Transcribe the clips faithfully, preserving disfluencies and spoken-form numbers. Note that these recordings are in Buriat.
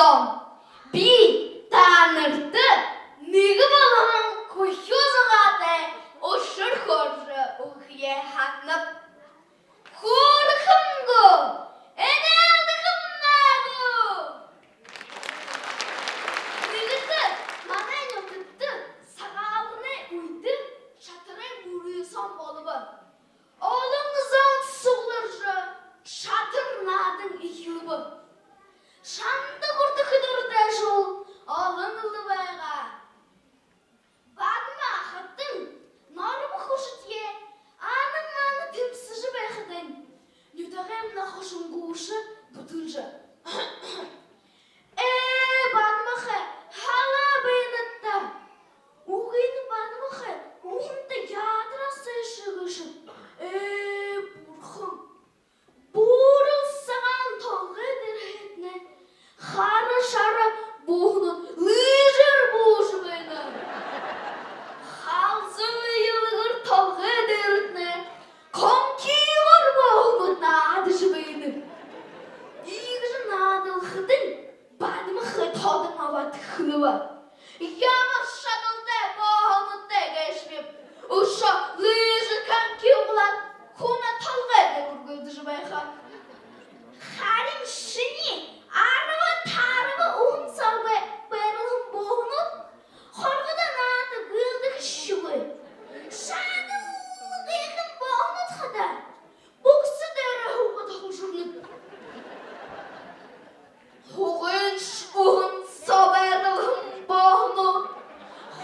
Тон. Би таанарта нэгэ болоһон хүхюу зугаатай ушар хөөрэжэ үгэхэеэ һананаб. Хөөрэхэм гү, энеэлдэхэм гү? Нэгэтэ, манай нютагта Сагаалганай үедэ шатарай мүрысөөн болобо. Олон зон сугларжа, шатар наадан эхилбэ. Шанда хүртэхэ дуратайшуул олон лэ байгаа. Бадма ахатан Норбо хүшэтэ анан манан тэмсэжэ байхадань, нютагаймнай хошон гүүшэ бүтэлжэ: «Ээ, Бадма ахай, халаа байнат даа. Үгыни, Бадма ахай, уһанда яадараа сээшээ гээшэб. Ээ, бурхан. Буурал сагаан толгой дээрэһээтнай хара шара бууһанууд лыжаар буужа байна. Халзан уялгар толгой дээрэтнай конькигоор бууһанууд наадажа байна». Иигэжэ наадалхадань, Бадма ахай тоодон абаад хэлэбэ: «Ямар шадалтай бууһануудтай гээшэбиб. Үшөө лыжа, коньки углаад, хүнэй толгой дээрэ үргэгдэжэ байха». «Харин шинии арба тарба уһан соо бай-, байрлаһан бууһанууд хоргодоо наадажа гүйлдэхэшьегүй. Шадал гайхаһан бууһанууд хадаа богсо дээрээ һуугаад һалжарнад. Хугынш уһан соо байрлаһан бууһанууд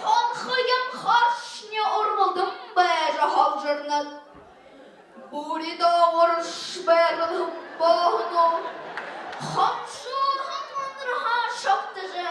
хонхо юм, хоршни урбалдан байжа һалжарнад. Бүри доогуурш байрлаһан бууһанууд хоншуухан мунарһаа шогтожо,